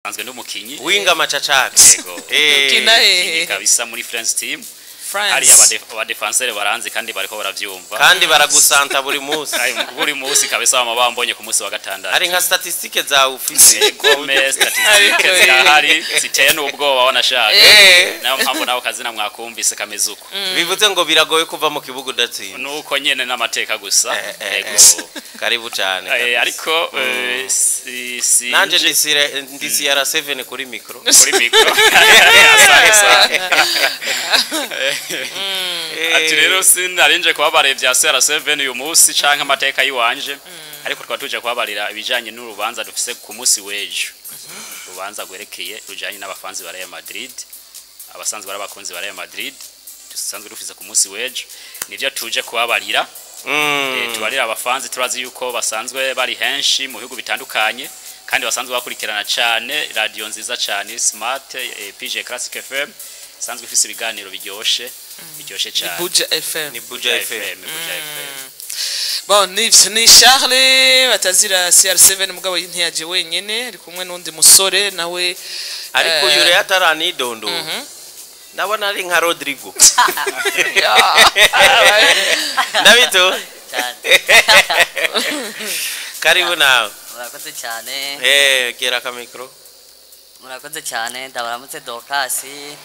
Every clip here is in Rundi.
Nsanzwe ndi umukinyi. Winga machachari. Yego. Ukina hehe? Umukinyi kabisa muri France team. France. Hariya abadefenseur baranzi kandi bariko baravyumva. Kandi baragusanta buri munsi. Ay, buri munsi kabisa bama bambonye ku munsi wa gatandatu. Hari nka statistique zawe ufise? Egome, statistique Ariko, zirahari ziteye n'ubwoba wanashaka. Nayo mpamvu nawe kazina mwakumvise kameze uko. Bivuze ngo biragoye kuva mu kibuga udatsinze. Nuko nyene n'amateka gusa. Eh, Ego. Karibu cyane. Eh, ariko si Nanje ndi CR7 kuri micro. Kuri micro. Asante sana. Ati rero sinarinje kubabarira ibya CR7 uyu munsi canke amateka yiwanje, ariko twaba tuje kubabarira ibijanye n'urubanza dufise ku munsi w'ejo, urubanza rwerekeye rujanye n'abafanzi ba Real Madrid, abasanzwe ari abakunzi ba Real Madrid, dusanzwe dufise ku munsi w'ejo. Nivyo tuje kubabarira. Tubarira abafanzi, turazi yuko basanzwe bari henshi mu bihugu bitandukanye kandi basanzwe bakurikirana cyane radio nziza cyane Smart PJ Classic FM, isanzwe ifise ibiganiro biryoshe biryoshe Ni cyane. Buja FM. Ni Buja FM. Buja FM. Bon, ni Charles batazira CR7, mugabo ntiyaje wenyene, ari kumwe n'undi musore nawe. Ariko uyu rero ataranidondo, ndabona ari nka Rodrigo. Ndabito. Cyane. Karibu nawe. Murakoze cyane. Gera ka micro. Murakoze cyane. Ndabaramutse Dokasi,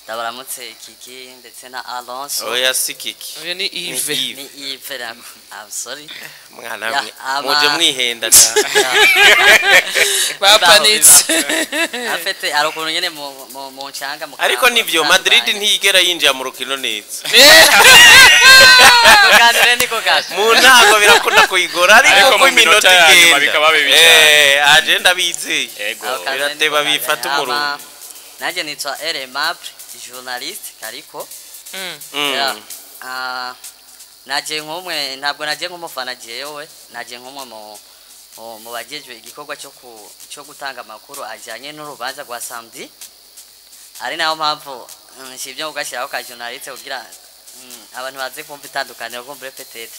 ndabaramutse Kiki ndetse na Alonso. Oya, si Kiki. Uyu ni Yves. Yves. Ni Yves nako, I'm sorry. Mwana Ya, mwe muje mwihenda cyane. Bapanitse. Afite hari ukuntu nyene mu ncanga mu Ariko nivyo, Madrid ntiyigera yinjira mu rukino neza. Kandi niko gaje. Mu ntango birakunda kuyigora, ariko Ariko uko mu iminota minota ya nyuma igenda bikaba bibi cyane. Aje ndabizeye. Ego. Aho kandi Birateba niko gaje. bifata umurongo. Nanjye nitwa Aimable, journaliste kariko. Ya, naje nk'umwe, ntabwo naje nk'umufana jewe, naje nk'umwe mu bajejwe igikorwa cyo gutanga amakuru ajyanye n'urubanza rwa samedi, ari nayo mpamvu nshimye kugashyiraho ka journaliste kugira abantu baze kumva itandukaniro, kumva peut-être.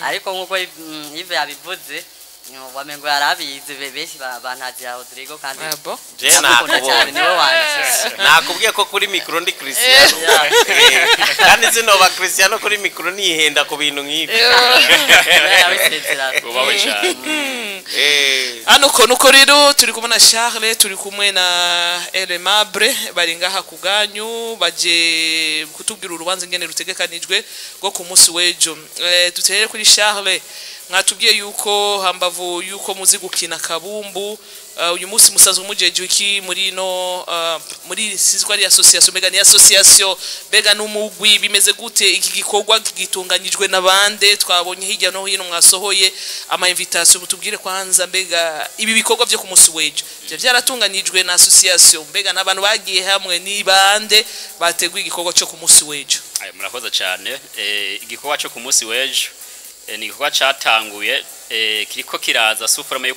Ariko nk'uko Yves yabivuze, wamengo yarabizi, benshi bantazira Rodrigo kandi Ah, bon? Je ndamukunda cyane, nakubonye. Niwe wanje. Nakubwiye ko kuri micro ndi Cristiano. Kandi sinoba Cristiano kuri micro nihenda ku bintu nk'ibi. Yabisezerano. Ubahwe cyane. Hano ko nuko rero turi kumwe na Charles, turi kumwe na Aimable, bari ngaha ku bwanyu, baje kutubwira urubanza ingene rutegekanijwe rwo ku munsi w'ejo. Dutere kuri Charles. Mwatubwiye yuko hambavu yuko muzi gukina kabumbu, uyu munsi musanzwe mujeje iki muri no muri sizwa ari association? Mbega ni association, mbega n'umugwi, bimeze gute? Iki gikorwa gitunganyijwe n'abande? Twabonye hirya no hino mwasohoye ama invitation. Mutubwire kwanza, mbega ibi bikorwa byo ku munsi w'ejo byo byaratunganijwe na association, mbega n'abantu bagiye hamwe, ni bande bateguye igikorwa cyo ku munsi w'ejo? Ayo, murakoze cyane. Igikorwa cyo ku munsi w'ejo ni igikorwa cyatanguye, kiriko kiraza sous forme yo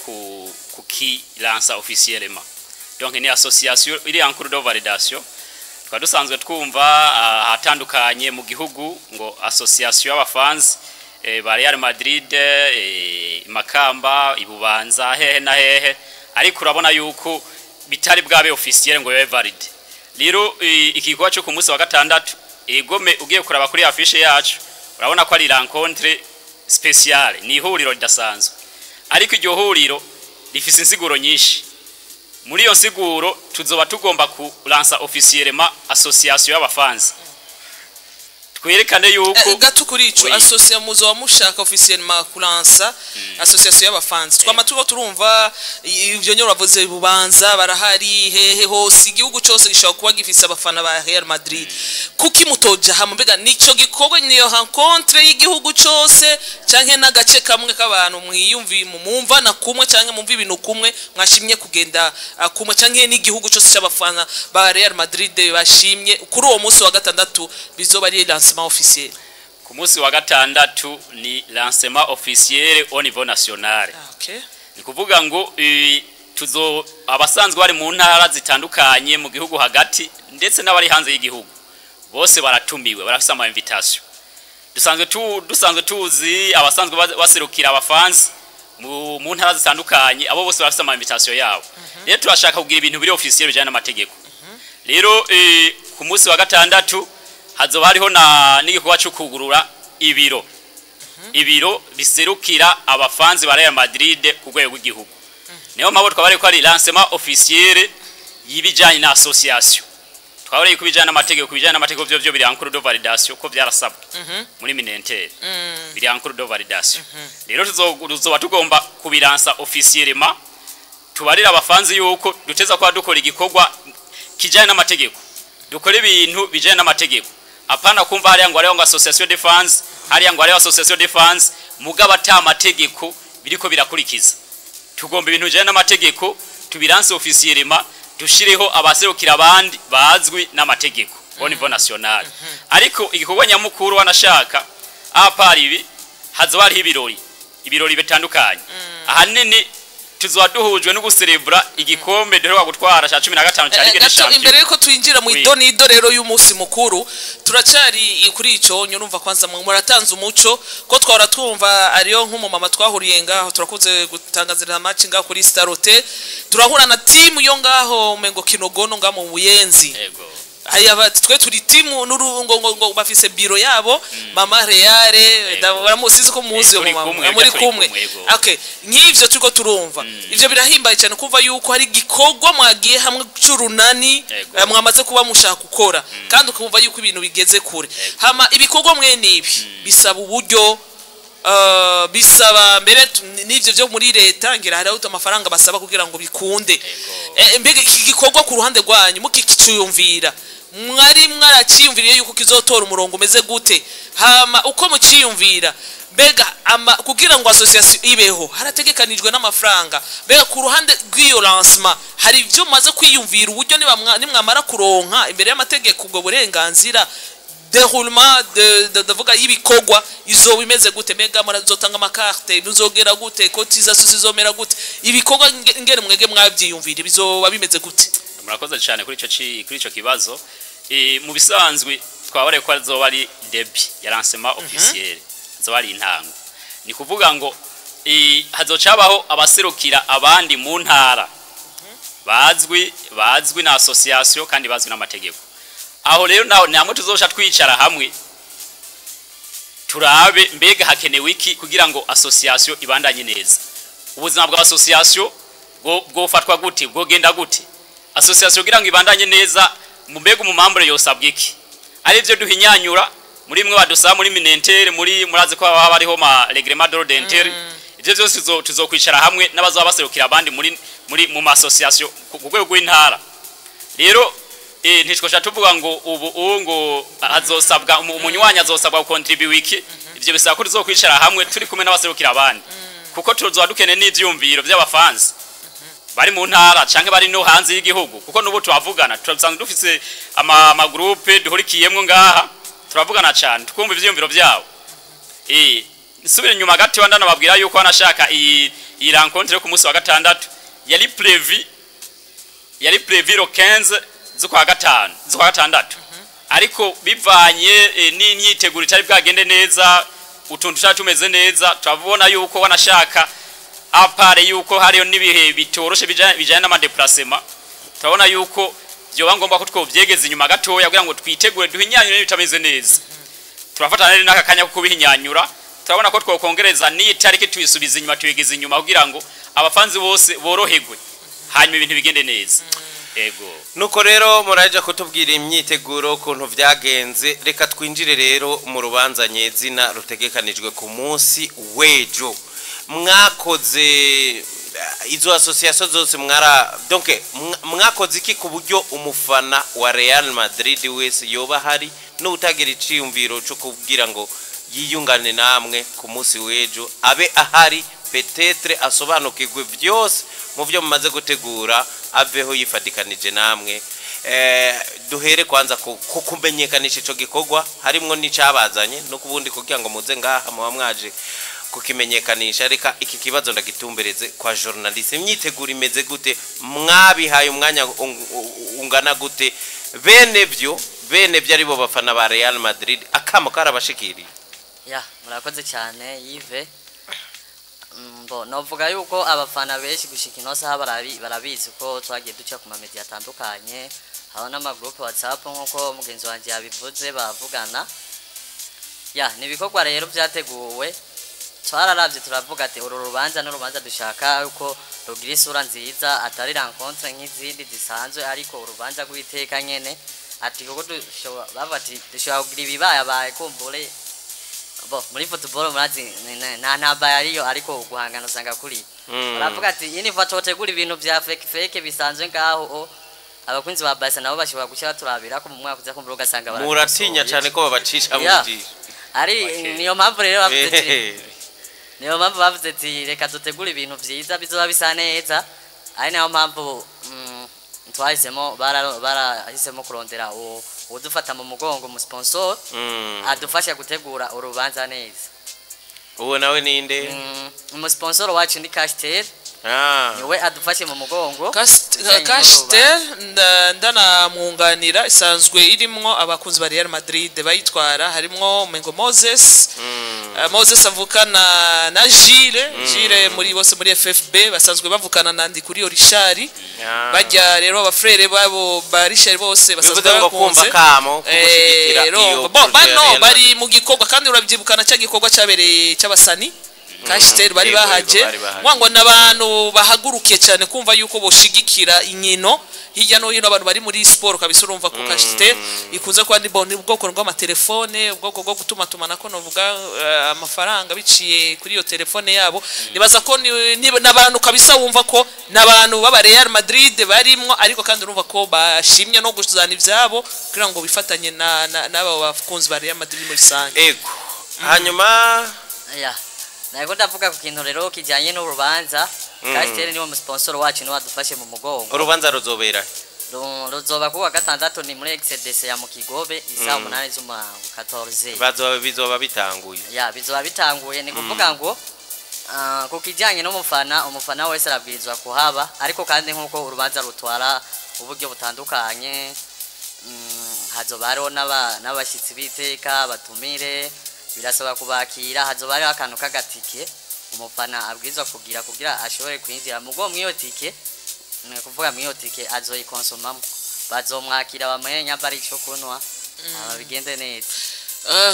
kukilansa officiellement. Donc ni association iri en cours de validation. Tukaba dusanzwe twumva ahatandukanye mu gihugu ngo association y'abafanzi ba Real Madrid, Makamba, Ibubanza, hehe na hehe, ariko urabona yuko bitari bwabe officiel ngo bibe valide. Rero igikorwa cyo ku munsi wa gatandatu, egome, ugiye kuraba kuri affiche yacu urabona ko ari rencontre spéciale, ni ihuriro ridasanzwe, ariko iryo huriro rifise insiguro nyinshi. Muri iyo nsiguro tuzoba tugomba kulansa officiellement association y'abafanzi, twerekane yuko Gato kuri ico. Oui. Association muzoba mushaka officiellement kulansa association y'abafanzi. Twama turiko turumva ivyo nyoro bavuze, Bubanza barahari, hehe hose, igihugu cose gishobora kuba gifise abafana ba Real Madrid. Kuki mutoja hamwe? Mbega nico gikorwa, niyo rencontre y'igihugu cose, canke n'agace kamwe k'abantu mwiyumvi mumva na kumwe, canke mumva ibintu kumwe, mwashimye kugenda kumwe, canke n'igihugu cose c'abafana ba Real Madrid bashimye kuri uwo munsi wa gatandatu bizoba ari lancement officiel? Ku munsi wa gatandatu ni lancement officiel au niveau national. Ah, okay. Ni kuvuga ngo tuzo abasanzwe bari mu ntara zitandukanye mu gihugu hagati ndetse n'abari hanze y'igihugu bose baratumiwe, barafise ama invitation. Dusanzwe tuzi abasanzwe baserukira abafanzi. Mu ntara zitandukanye, abo bose barafise ama invitation yabo. Rero turashaka kugira ibintu biri officiel bijanye n'amategeko. Rero ku munsi wa gatandatu hazoba hariho na n'igikorwa cyo kugurura ibiro biserukira abafanzi ba Real Madrid ku rwego rw'igihugu. Niyo mpamvu twabari ko ari lancement officiel y'ibijanye na association. Twabari ko bijanye n'amategeko, kubijanye n'amategeko byo biri en cours de validation, ko byarasabwe muri MININTER, biri en cours de validation. Rero tuzoba tugomba kubiransa officiellement, tubarira abafanzi yuko duteza kwa dukora igikorwa kijanye n'amategeko, dukora ibintu bijanye n'amategeko, apana kumva hariya ngo hariho ngo association de fans, hariya ngo hariho association de fans, mugabo ata amategeko biriko birakurikiza. Tugomba ibintu bijanye n'amategeko tubiranse officiellement, dushireho abaserukira abandi bazwi n'amategeko au niveau national. Ariko igikorwa nyamukuru wanashaka à part ibi, hazoba hariho ibirori bitandukanye. Ahanini tuzoba duhujwe no guserebura igikombe duheruka gutwara ca 15 ca Ligue des Gato Champions. imbere yuko twinjira mu Oui. idonido rero y'umunsi mukuru, turacari kuri ico. Nyurumva kwanza muratanze umuco ko twahora twumva ariyo nk'umumama twahuriye ngaho, turakunze gutangazira match ngaho kuri Star Hotel, turahura na team yo ngaho umengo Kinogono ngaho mu Buyenzi. Haya, bati twe turi timu n'urungo ngo bafise biro yabo Mama Reale. Baramusize ko muzi Turi uwo mama kumwe, muri turi kumwe. kumwe, yego. Okay, nk'ivyo turiko turumva, ivyo birahimbaye cyane kumva yuko hari igikorwa mwagiye hamwe c'urunani, mwamaze kuba mushaka gukora, kandi ukumva yuko ibintu bigeze kure. Hama ibikorwa mwene ibi bisaba uburyo, bisaba mbere n'ivyo byo muri leta, ngira hariho amafaranga basaba kugira ngo bikunde. Mbega iki gikorwa ku ruhande rwanyu mukikiciyumvira, mwari mwaraciyumviriye yuko kizotora umurongo umeze gute? Hama uko muciyumvira, mbega ama kugira ngo association ibeho harategekanijwe n'amafaranga? Mbega ku ruhande rw'iyo lancement hari ibyo mumaze kwiyumvira, uburyo nimwamara kuronka imbere y'amategeko ubwo burenganzira, déroulement de ndavuga y'ibikorwa izoba imeze gute? Mbega murazotanga amakarte, muzogera gute, cotisation zizomera gute, ibikorwa ngene mwege mwabyiyumvire bizoba bimeze gute? Murakoze cyane kuri ico kibazo. Mu bisanzwe twabare ko azoba ari début ya lancement officiel, azoba ari intango. Ni kuvuga ngo hazocabaho abaserukira abandi mu ntara bazwi na association kandi bazwi n'amategeko. Aho rero naho namwe tuzosha twicara hamwe turabe mbega hakenewe iki kugira ngo association ibandanye neza, ubuzima bwa association bwofatwa gute, bwogenda gute association kugira ngo ibandanye neza, mu mbega umumambure yosabwa iki, ari byo duhinyanyura muri mwe badusaba muri MININTER, muri murazi ko haba hariho ma règlement d'ordre interne. Ivyo byose tuzokwicara hamwe n'abazoba baserukira abandi muri mu ma association ku rwego rw'intara. Rero ntitwosha tuvuga ngo ubu ngo azosabwa umunywanyi azosabwa gukontribuer iki. Ivyo bisaba ko tuzokwicara hamwe turi kumwe n'abaserukira abandi, kuko tuzoba dukeneye n'ivyumviro by'abafanzi bari mu ntara canke bari no hanze y'igihugu, kuko nubu turavugana, turasanzwe dufise ama groupe duhurikiyemwo ngaha, turavugana cyane tukumva ivyiyumviro byabo. Nsubire inyuma gato, ndanababwira yuko wanashaka iyi rencontre yo ku munsi wa gatandatu yari prévu le 15 z'ukwa gatanu, z'ukwa gatandatu, ariko bivanye n'imyiteguro itari bwagende neza, utuntu tutari tumeze neza, turabona yuko wanashaka à part yuko hariyo n'ibihe bitoroshe bijanye n'ama déplacement, turabona yuko vyoba ngombwa ko twovyegeza inyuma gatoya kugira ngo twitegure duhinyanyure bitameze neza. Turafatana rero n'aka kanya ko kubihinyanyura, turabona ko twokongereza n'iyi tariki, tuyisubiza inyuma, tuyigeza inyuma kugira ngo abafanzi bose boroherwe, hanyuma ibintu bigende neza. Ego. Nuko rero muraje kutubwira imyiteguro ukuntu vyagenze. Reka twinjire rero mu rubanza nyezina rutegekanijwe ku munsi w'ejo. Mwakoze izo association zose mwara, donc mwakoze iki ku buryo umufana wa Real Madrid wese yoba hari n'utagira iciyumviro cyo kubwira ngo yiyungane namwe ku munsi w'ejo abe ahari, peut-être asobanukirwe byose mu byo mumaze gutegura, aveho yifadikanije namwe? Duhere kwanza ku kumenyekanisha ico gikorwa, harimwo n'icabazanye no kubundi kugira ngo muze ngaha muba mwaje kukimenyekanisha. Reka iki kibazo ndagitumbereze kwa journaliste: imyiteguro imeze gute? Mwabihaye umwanya ungana gute? Bene byo aribo bafana ba Real Madrid, akamo karabashikiriye? Ya, murakoze cyane Yves. Bo novuga yuko abafana benshi gushika ino saha barabizi ko twagiye duca ku mamedia atandukanye, haba n'amagroupe WhatsApp, nk'uko mugenzi wanje yabivuze, bavugana. Ya, ni ibikorwa rero byateguwe. Twararavye, turavuga ati uru rubanza n'urubanza dushaka yuko rugira isura nziza, atari rencontre nk'izindi zisanzwe, ariko urubanza rw'iteka nyene, ati kuko dushobora, bavuga ati dushobora kugira ibibayabaye kumbure. Bo muri football murazi nta ntambara ariyo, ariko guhangana usanga kuri. Baravuga ati iyi niva totegura ibintu vya fake fake bisanzwe ngaho, abakunzi ba Barca nabo bashobora guca baturabira ko mu mwaka uza kumbura ugasanga Muratinya barabikosoye. cyane ko babacisha mu jisho. Ari niyo mpamvu rero bavuze ati, niyo mpamvu bavuze ati reka dutegure ibintu vyiza bizoba bisa neza. Ari nayo mpamvu twahisemo, barahisemo kurondera uwudufata mu mugongo, mu sponsor adufasha gutegura urubanza neza. Uwo nawe ninde? Umusponsor wacu ni Castel. Niwe adufashe mu mugongo bijanye n'urubanza. Castel, ndanamwunganira, isanzwe irimwo abakunzi ba Real Madrid bayitwara, harimwo Mengo Moses. Moses avukana na Gilles, Gilles muri bose muri FFB basanzwe bavukana na Ndikuriyo Richard. Bajya rero abafrere babo ba Richard bose basanzwe Bivuze ngo kumva bakunze kamo kugushigikira iyo bo projet ya bano Real bari Madrid. mu gikorwa, kandi urabyibukana cya gikorwa cyabereye cy'abasani Castel bari Yego, bahaje. Bari bahaje. Mwango n'abantu bahagurukiye cyane kumva yuko boshigikira inkino hirya no hino, abantu bari muri siporo kabisa. Urumva ko Castel ikunze kuba ni ubwoko bw'amatelefone, ubwoko bwo gutumatumanako, novuga amafaranga biciye kuri iyo telefone yabo. Nibaza ko n'abantu kabisa wumva ko n'abantu b'aba Real Madrid barimwo, ariko kandi urumva ko bashimye no guzana ivyabo kugira ngo bifatanye n'aba bakunzi ba Real Madrid muri rusange. Ego, hanyuma Ya, nariko ndavuga ku kintu rero kijanye n'urubanza. Castel niwe musponsor wacu, niwe adufashe mu mugongo. Urubanza ruzobera Ruzoba kuwa gatandatu, ni muri XDC ya mu Kigobe, isaha 8 z'umurango, 14. Bazoba, bizoba bitanguye. Ya, bizoba bitanguye. Ni kuvuga ngo ku kijyanye n'umufana, umufana wese arabwirizwa kuhaba, ariko kandi nk'uko urubanza rutwara uburyo butandukanye, hazoba hariho n'abashyitsi b'iteka batumire, birasaba kubakira. Hazoba hariho akantu k'agatike umufana abwirizwa kugira kugira ashobore kwinjira. Mugo mw'iyo tike, ni ukuvuga mw'iyo tike azoyikonsomamo, bazomwakira, bamuhe nyamba ari ico kunwa, bigende neza.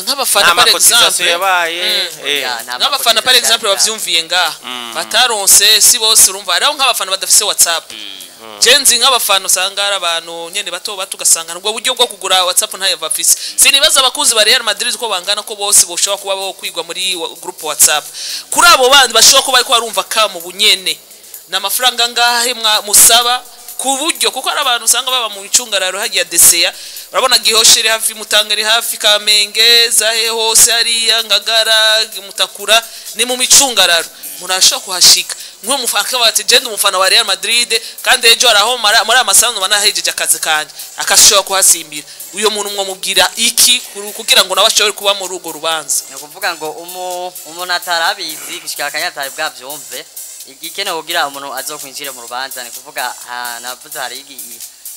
Nk'abafana Nta par macotisation exemple yabaye. Ya, nta nk'abafana par macotisation exemple yabaye. bavyumviye ngaha bataronse, si bose. Urumva hariho nk'abafana badafise WhatsApp. Je nzi nk'abafana usanga ari abantu nyene bato bato, ugasanga ubwo buryo bwo kugura WhatsApp ntayo bafise. Sinibaza abakunzi ba Real Madrid ko bangana, ko bose boshobora kuba bo kwigwa muri groupe WhatsApp. Kuri abo bandi bashobora kuba bariko barumva kamo bunyene, ni amafaranga ngahe musaba ku buryo, kuko hari abantu usanga baba mu icungararo hagiye deseya, urabona Gihoshe iri hafi, Mutanga iri hafi, Kamenge, zahe hose hariya Ngagara, Mutakura, ni mu micungararo, umuntu arashobora kuhashika nk'uwo mufana akaba ati genda umufana wa Real Madrid, kandi ejo haraho muri aya masaha nkaba nahejeje akazi kanje, akashobora kuhasimbira. Uyo muntu mwamubwira iki kugira ngo nawe ashobore kuba muri urwo rubanza? Ni ukuvuga ngo umuntu atarabizi gushika akanya atari bwavyumve, igikenewe kugira umuntu azokwinjire mu rubanza, ni kuvuga navuze hari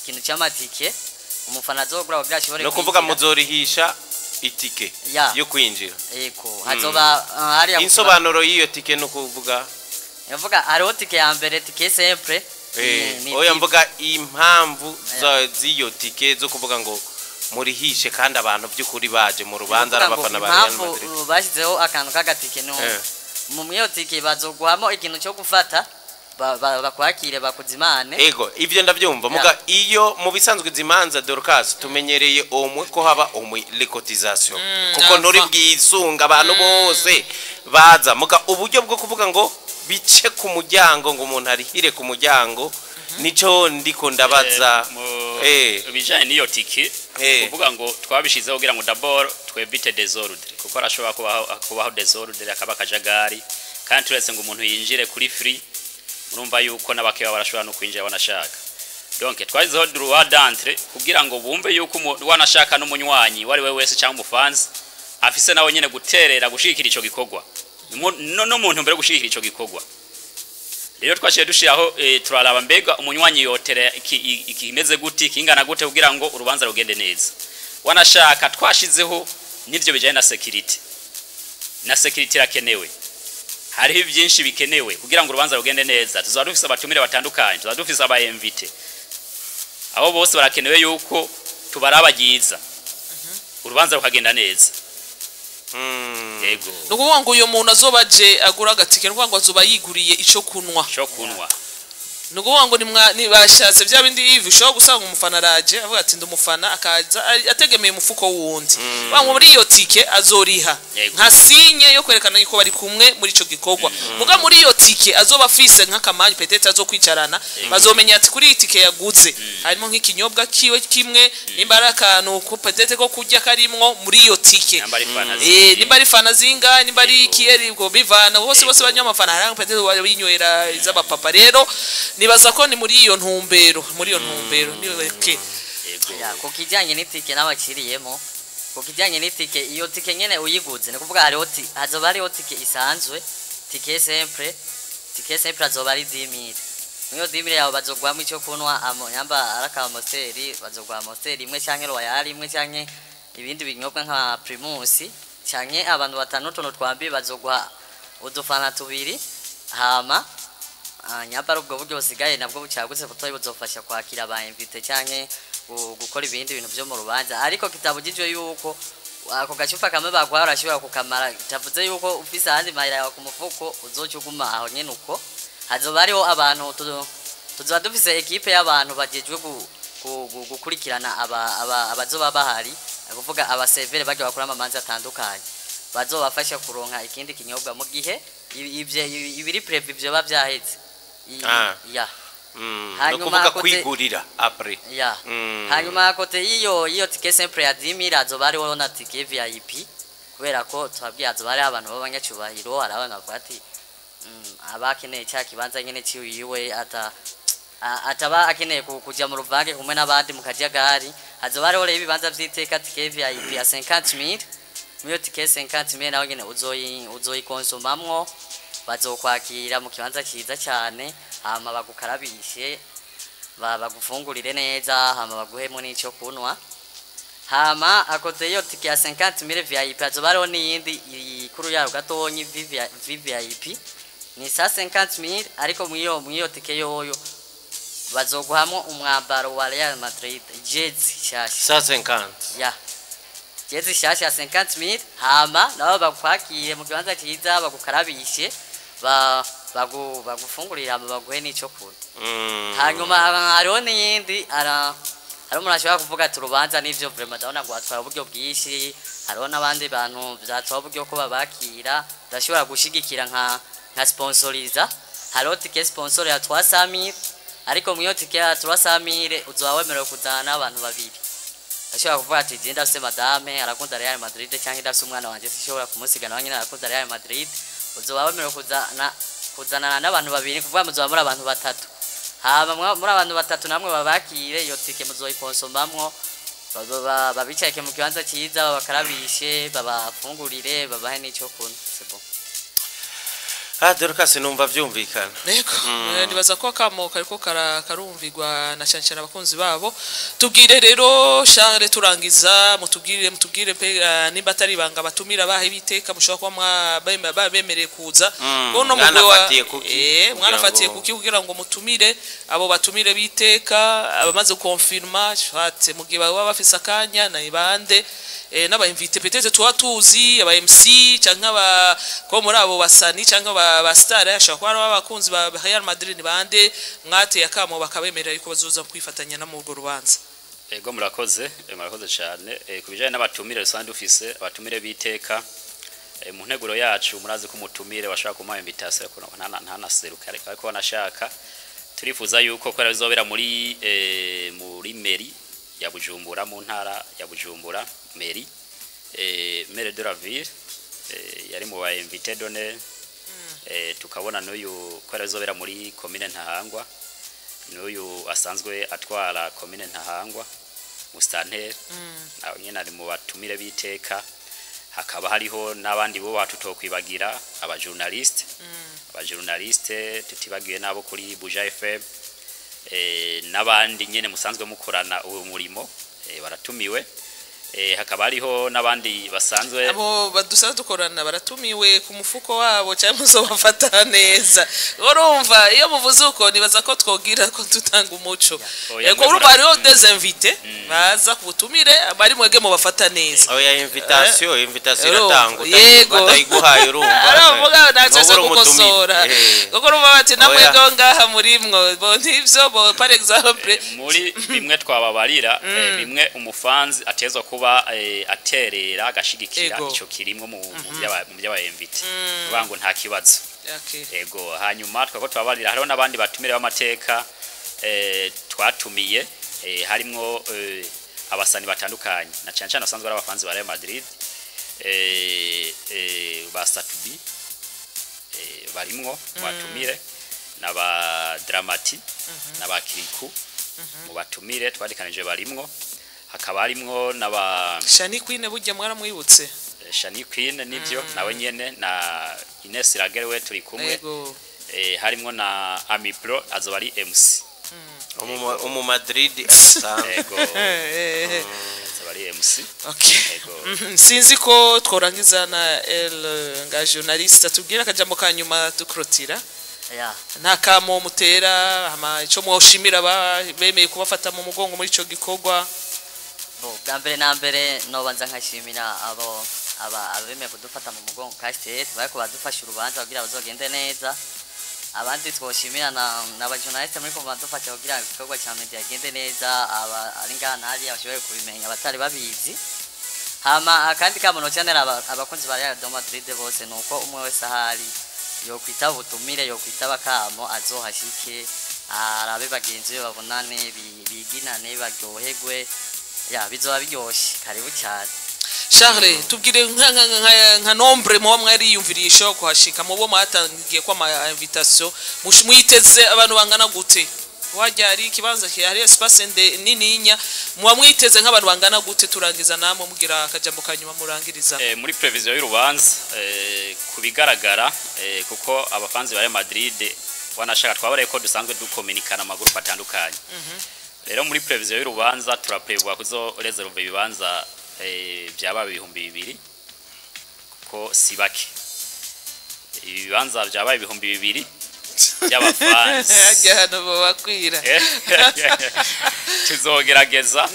ikintu c'amatike umufana azogura kugira ashobore No kuvuga kwinjira. muzorihisha itike Ya. yo kwinjira. Ego, hazoba hariya Insobanuro y'iyo tike no kuvuga Yavuga hariho tike ya mbere, tike simple. Ni Oya, tike. mvuga impamvu z'iyo tike zo kuvuga ngo murihishe kandi abantu by'ukuri baje mu rubanza ari Ni ukuvuga abafana ngo ba Real impamvu Madrid. Bashyizeho akantu k'agatike no mu mwiyo tike bazoguhamo ikintu cyo gufata, bakwakire, bakuzimane. Ego, ibyo ndabyumva. Muga iyo mu bisanzwe izi Dorcas tumenyereye omwe ko haba omwe les cotisations, kuko nturi bwisunga abantu bose baza. Muga uburyo bwo kuvuga ngo bice ku muryango, ngo umuntu arihire ku muryango, nico ndiko ndabaza. Ibijanye n'iyo tiki, kuvuga ngo twabishizeho kugira ngo d'abord twévite désordre, kuko arashobora kubaho désordre, akaba akajagari. Kandi turetse ngo umuntu yinjire kuri free, urumva yuko n'abakeba barashobora no kwinjira wanashaka. Donc twashyizeho droit d'entrée kugira ngo bumve yuko wanashaka n'umunywanyi uwo ari we wese cyangwa umufansi afise nawe nyene guterera gushigikira ico gikorwa. No muntu mbere gushigikira ico gikorwa rero twashiye dushiraho, turaraba mbega umunywanyi yotere ikimeze gute, kingana gute, kugira ngo urubanza rugende neza. Wanashaka twashizeho n'ivyo bijanye na security, na security irakenewe. Hariho byinshi bikenewe kugira ngo urubanza rugende neza. Tuzaba dufise abatumire batandukanye, tuzaba dufise aba invités, abo bose barakenewe yuko tubarabagiza urubanza rukagenda neza. Yego. Ni ukuvuga ngo uyu muntu azoba aje agura agatike, ni ukuvuga ngo azoba yiguriye ico kunwa. Cyo kunwa. Ni ukuvuga ngo nibashatse bya bindi Yves, ushobora gusanga umufana araje avuga ati ndi umufana, akaza ategemeye umufuko wundi. Bavuga ngo muri iyo tike azoriha nka signe yo kwerekana yuko bari kumwe muri ico gikorwa. Muga muri iyo tike azoba afise nk'akamanyu peut-être azokwicarana, bazomenya ati kuri iyi tike yaguze harimo nk'ikinyobwa kiwe kimwe, nimba ari akantu ko peut-être ko kurya karimwo muri iyo tike. Nimba ari fana Nimba ari fana zinga, nimba ari ikiyeri, ubwo bivana bose bose banywa amafana, hari peut-être binywera iz'abapapa. Rero nibaza ko ni muri iyo ntumbero, muri iyo ntumbero ni okay. Ya, ku kijyanye n'itike n'abakiriyemo, ku kijyanye n'itike, iyo tike nyene uyiguze, ni kuvuga hariho hazoba hariho tike isanzwe, tike simple. Tike simple azoba ari 10,000. Mwiyo 10,000 yawe bazoguhamwo icyo kunywa, nyamba ari aka Amstel bazoguha Amstel imwe canke Royal imwe canke ibindi binyobwa nka Primus, canke abantu batanu utuntu twambi bazoguha udufana tubiri. Hama nyamba ari ubwo buryo busigaye nabwo bucagutse butoyi buzofasha kwakira aba invités canke gukora ibindi bintu vyo mu rubanza, ariko kitabujijwe yuko ako gacupa kamwe baguha urashobora kukamara. Kitavuze yuko ufise ahandi mahera yawe ku mufuko uzoca uguma aho nyene. Uko hazoba hariho abantu, tuzoba dufise équipe y'abantu bajejwe gukurikirana abazoba bahari, ni kuvuga abasevere barya bakora amamanza atandukanye, bazobafasha kuronka ikindi kinyobwa mu gihe ibiri prévu vyoba vyaheze. Ya. Ni Hanyuma ukuvuga akoze kwigurira après. Ya. Hanyuma côté y'iyo tike simple ya 10,000 hazoba hariho na tike VIP, kubera ko twabwiye hazoba hariho abantu b'abanyacubahiro. Hari abantu bavuga ati aba akeneye cya kibanza nyene ciwiwe, ataba akeneye kuja mu ruvange kumwe n'abandi mu kajagari. Hazoba hariho rero ibibanza vy'iteka, tike VIP ya 50,000. Muri iyo tike 50,000 nawe nyene uzoyikonsomamwo, bazokwakira mu kibanza ciza cyane, hama bagukarabishe, bagufungurire neza, hama baguhemo n'ico kunwa. Hama à côté iyo tike ya 50,000 VIP hazoba hariho n'iyindi ikuru yayo gatonyi, VVIP, ni 150,000, ariko mw'iyo tike yoyo bazoguhamwo umwambaro wa Real Madrid, jezi shasha. 150. Ya, jezi shasha ya 50,000. Hama nabo bakwakire mu kibanza ciza, bagukarabishe, bagufungurire, hama baguhe n'ico kunywa. Hanyuma hariho n'iyindi, hari umuntu ashobora kuvuga ati urubanza n'ivyo vraiment ndabona ngo hatwara uburyo bwinshi, hariho n'abandi bantu vyatwara uburyo ko babakira, ndashobora gushigikira nka sponsoriza. Hariho tike sponsor ya 300,000, ariko mwiyo tike ya 300,000 uzoba wemerewe kuzana n'abantu babiri. Ashobora kuvuga ati je ndafise madame arakunda Real Madrid, cyangwa ndafise umwana wanje sinshobora kumusiga, nawe nyine arakunda Real Madrid. Uzoba wemerewe kuzanana n'abantu babiri, kuvuga muzoba muri abantu batatu. Hama muri abantu batatu namwe babakire, iyo tike muzoyikonsomamwo, babicarike mu kibanza cyiza, babakarabishe, babafungurire, babahe n'ico kunywa. C'est bon. Ah, Dorcas, numva vyumvikana. Yego, nibaza ko akamo kariko karumvirwa na cyane cyane abakunzi babo. Tubwire rero Charles, turangiza, mutubwire pe nimba atari ibanga, batumira bahe biteka mushobora kuba bemereye kuza. Ko no mugwi wa Mwanafatiye kuki? Kugira mwanafatiye ngo kuki kugira ngo mutumire abo batumire biteka, abamaze confirma soit mu gihe baba bafise akanya na ibande, n'aba invités peut-être tuba tuzi, aba MC canke aba ko muri abo basani canke aba star ashobora kuba ari abakunzi ba Real Madrid, ni bande mwateye akamo bakabemerera yuko bazoza kwifatanya na mu urwo rubanza? Ego, murakoze, murakoze cyane. Ku bijyanye n'abatumire dusanzwe dufise, abatumire b'iteka, mu nteguro yacu, murazi ko umutumire bashobora kumuha invitation ariko ntanaseruke, ariko banashaka turifuza yuko kubera bizobera muri mairie ya Bujumbura, mu ntara ya Bujumbura, mairie, maire de la ville, yari mu ba invité d'honneur. Tukabona n'uyu, kubera bizobera muri commune Ntahangwa, n'uyu asanzwe atwara commune Ntahangwa, musitanteri, nawe nyene ari mu batumire b'iteka. Hakaba hariho n'abandi bo tutokwibagira, abajournaliste, tutibagiwe n'abo kuri Buja FM, n'abandi nyene musanzwe mukorana uwo murimo, baratumiwe. Hakaba hariho n'abandi basanzwe. Abo badusanzwe dukorana baratumiwe ku mufuko wabo cyangwa muzobafata neza? Urumva iyo muvuze uko, nibaza ko twogira ko tutanga umuco. Oya, Yego, urumva hariho des invités baza ku butumire, bari mwege mubafata neza. Oya, invitation Urumva, iratangwa. Yego. Batayiguhaye, urumva Aravuga natwe ntubura umutumire. gukosora, kuko urumva bati Oya. namwebwe ngaha murimwo bo ntivyo bo, par exemple. Muri bimwe twababarira, bimwe umufanzi atezwa kuba aterera agashigikira, ico kirimwo mu by'aba invités, kuvuga ngo nta kibazo. Ego, hanyuma twako tubabarira hariho n'abandi batumire b'amateka twatumiye, harimwo abasani batandukanye, na cyane cyane basanzwe ari abafanzi ba Real Madrid, ba Satubi, barimwo batumire, n'aba Dramati n'aba Kiriku mu batumire twarikanije barimwo, hakaba harimwo n'aba Shani Queen burya mwaramwibutse? Shani Queen nivyo, nawe nyene na Ines Raguel we turi kumwe. Harimwo na Amipro azoba ari MC. Umu Madrid adasanzwe. Ego, azoba ari MC. Ego. Sinzi ko tworangiza na El nga journaliste atubwira akajambo ka nyuma dukrotira. Nta kamo mutera, hama ico mwoshimira bemeye kubafata mu mugongo muri ico gikorwa. Bo, bwa mbere na mbere nobanza nkashimira abo aba abemeye kudufata mu mugongo, kasitete bariko badufasha urubanza kugira bazogende neza. Abandi twoshimira na n'abajournaliste muri ko badufasha kugira igikorwa ca media gende neza, aba ari ngaha ntari bashoboye kubimenya abatari babizi. Hama akandi kamono cyane abakunzi ba Real de Madrid bose, nuko umwe wese ahari yokwitaba ubutumire, yokwitaba kamo, azohashike arabe bagenzi be, babonane, biginane, baryoherwe, ya bizoba biryoshe. Karibu cyane. Charles, tubwire nka nombre muba mwariyumvirisha kuhashika, mubo mwatangiye ko ama invitation, mwiteze abantu bangana gute? Wajya hari ikibanza hari espace nde nininya, muba mwiteze nk'abantu bangana gute? Turangiza namwe mugira akajambo kanyuma murangiriza. Muri prévision y'urubanza, ku bigaragara, kuko abafanzi ba Real Madrid wanashaka twabareye ko dusanzwe dukominikana amagurupe atandukanye, rero muri prévision y'urubanza turaprevwa kuzo réserver ibibanza byaba 2000, kuko si bake, ibibanza byaba 2000 by'abafanzi. Hajya hano babakwira. Tuzogerageza,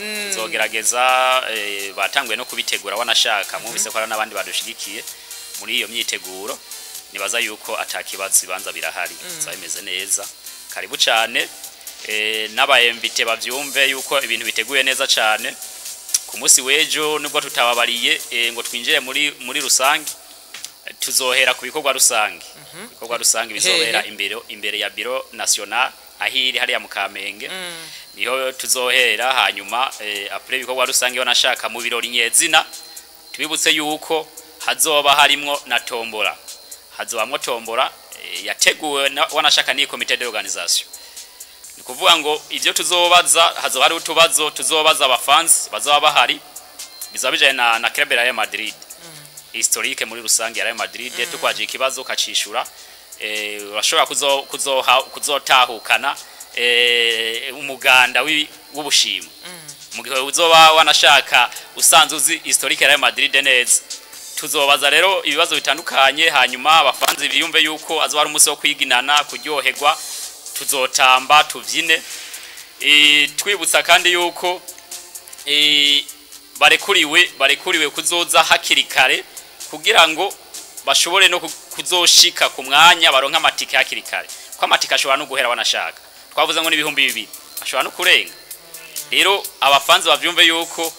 batanguye no kubitegura, wanashaka mwumvise ko hari n'abandi badushigikiye muri iyo myiteguro. Nibaza yuko atakibazo, ibibanza birahari, bizaba bimeze neza. Karibu cyane, n'aba invités bavyumve yuko ibintu biteguye neza cyane ku munsi w'ejo. Nubwo tutababariye ngo twinjire muri rusange, tuzohera ku bikorwa rusange. Ibikorwa rusange bizobera Hehe. imbere ya bureau national ahiri hariya mu Kamenge, niho tuzohera. Hanyuma après ibikorwa rusange, yo nashaka mu birori nyezina, tubibutse yuko hazoba harimwo na tombora, hazobamwo tombora yateguwe wanashaka ni comité d'organisation. Ni kuvuga ngo ivyo tuzobaza, hazoba hari utubazo tuzobaza abafansi bazoba bahari, bizaba bijanye na club ya Real Madrid, historique muri rusange ya Real Madrid. Tukwaje ikibazo ukacishura, urashobora kuzotahukana umuganda w'ubushimwe mu gihe uzoba wanashaka usanzwe uzi historique ya Real Madrid neza. Tuzobaza rero ibibazo bitandukanye, hanyuma abafanzi biyumve yuko azoba ari umunsi wo kwiginana, kuryoherwa, tuzotamba, tuvyine. Twibutsa kandi yuko barekuriwe kuzoza hakiri kare kugira ngo bashobore no kuzoshika ku mwanya, baronka amatike hakiri kare, ko amatike ashobora no guhera. Wanashaka twavuze ngo n'2000 ashobora no kurenga. Rero abafanzi bavyumve yuko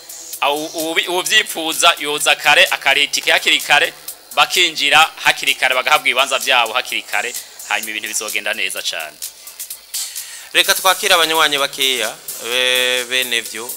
uwuvyipfuza yoza kare, akariha itike hakiri kare, bakinjira hakiri kare, bagahabwa ibibanza vyabo hakiri kare, hanyuma ibintu bizogenda neza cane. Reka twakire abanywanyi bakeya, bene vyo.